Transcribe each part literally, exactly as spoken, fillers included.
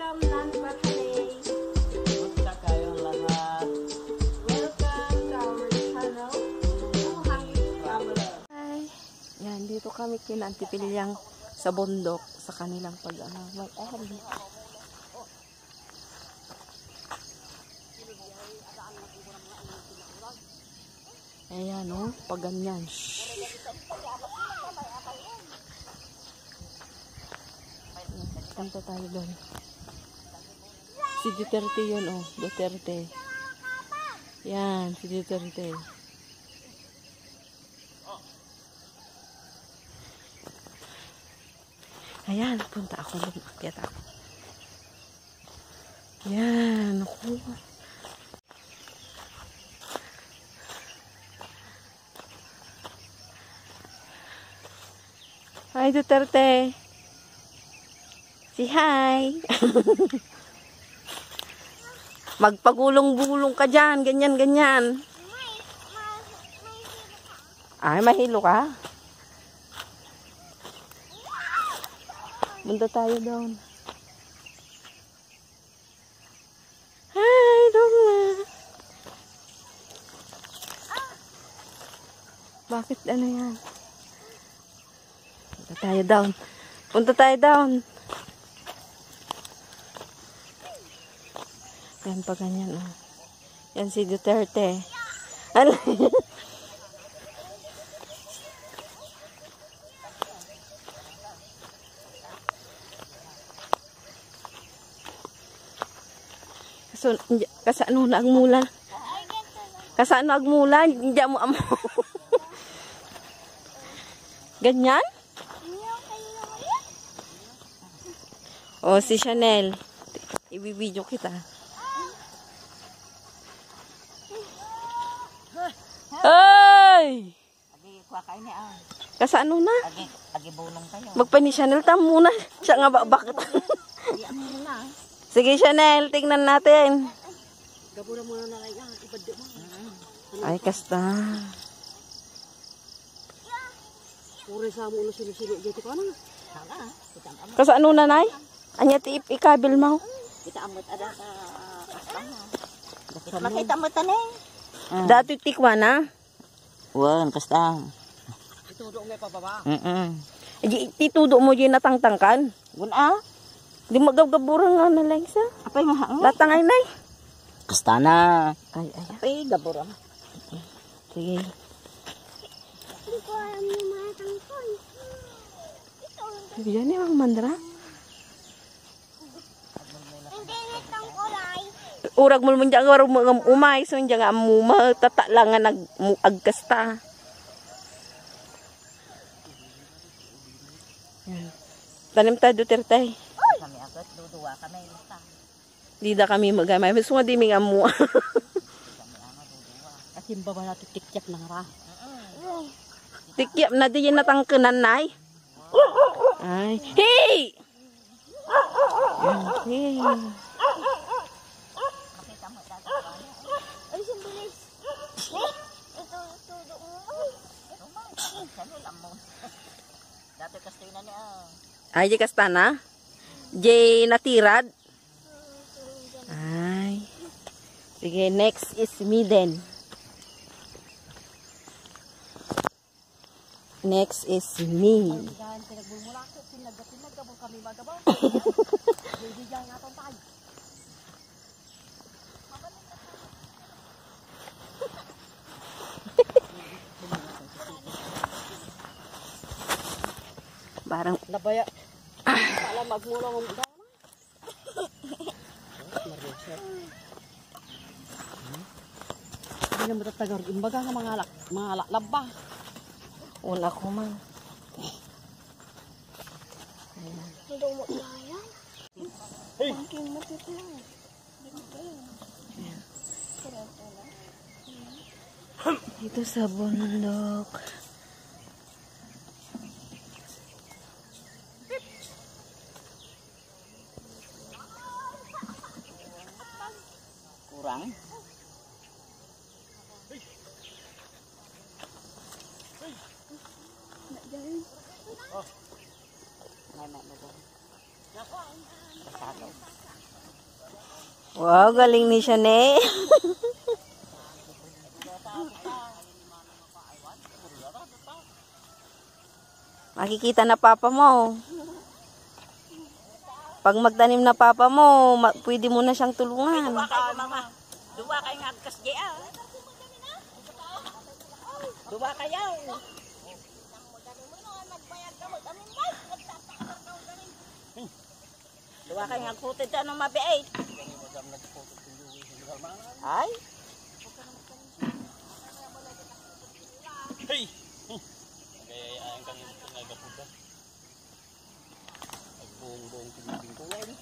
Welcome, Nan Bacalay. Kumusta kayong lahat? Welcome to our channel, Two Hanging Traveler. Hi. Yan, dito kami kina Auntie Piliang sa bundok, sa kanilang pag-, ano, mag-, ah, Ayan, oh, paganyan. Shh. Punta tayo doon. Si Duterte yun, oh, Duterte. Yan, si Duterte. Ayan, punta ako doon. Akyat ako. Yan, ako. Hi, Duterte. Say hi. Magpagulong-gulong ka dyan. Ganyan, ganyan. Ay, mahilo ka? Punta tayo doon. Hi, Dong. Bakit ano yan? Punta tayo down. Punta tayo down. Yan pa ganyan, oh. Yan si Duterte. Ano? Kaso, kasano na agmula? Kasano agmula? Hindi mo amo. Ganyan? O, si Chanel. Iwi-video kita. Ay! Agi, kuha kayo ni, ah. Kasano na? Agi, agi bulong kayo. Magpa ni Chanel ta muna. Siya nga babak. Agi, ang muna, ah. Sige, Chanel, tingnan natin. Gabura muna na lang, ah. Ibadde mo. Mm. Ay, kasta. Puro sa mo ulo silo-silo dito ka na. Sana, ah. Kita mo. Kasano na, Nay? Anya ti ip-, ikabil mo? Kita mo ta da ka, ah, kasta na. Makita mo ta, Nay. Ah. Dati tikwa na. Wan, kasta. Itudo nga pababa. Mm-mm. Di, itudo mo di natangtangkan? Gun, ah? Di magabgaburang nga na lang sa. Apay nga, ah? Latangay, Nay. Kasta na. Ay, ay. Apay, gaburang. Sige. Hindi ko alam yung mga tangkon. Diyan yung mandra. Urag mo man dyan, urag mo nga umay, so dyan nga amuma, tata lang nga nag-, mu-, agkasta. Yan. Tanim tayo, Duterte. Kami agad, duduwa kami, basta. Di da kami magamay. Gusto nga di mi nga amua. Asin baba na tikikyap na nga ra. Tikyap na di natangkenan, Nay. Ay. Hey! Ay, simbilis. Ito, tudo mo. Dati kastoy na niya. Ay, di kasta na? Di natirad? Ay. Sige, next is me then. Next is me. Ay, dahil pinagbulmula ko, pinag-, pinagabol kami magabaw. Hindi dyan nga itong tayo. Barang nabaya. Alam, magmulong ang dama. Hindi na matatagar. Imbaga nga mga alak, mga alak laba. Wala ko man. Ayan. Dumot na yan. Ang king matitira. Ayan. Dito sa bundok. Kurang. Nana, nana. Pasado. Wow, galing ni Shane. Makikita na papa mo. Pag magtanim na papa mo, ma- pwede mo na siyang tulungan. Dua kayo, mama. Dua kayo nga agkas di, ah. Dua kayo. Dua kayo nga agkutid, ano, mabiit. Ay. Hey! Kaya ayan kang nagapuda. Buong-buong tinipin ko, eh.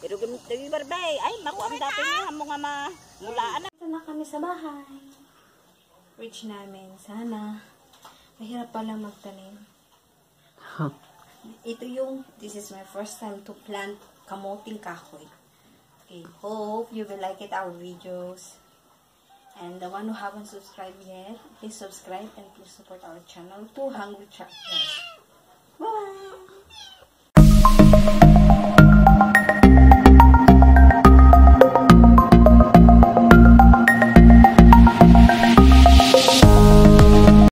Pero gamit na yung barbay. Ay, makuha ang dati niya. Amo nga ma-, mulaan na. Ito na kami sa bahay. Reach namin. Sana. Mahirap pala magtanim. Ito yung, this is my first time to plant kamoting kahoy. Okay, hope you will like it, our videos. And the one who haven't subscribed yet, please subscribe and please support our channel, Two Hungry Truckers.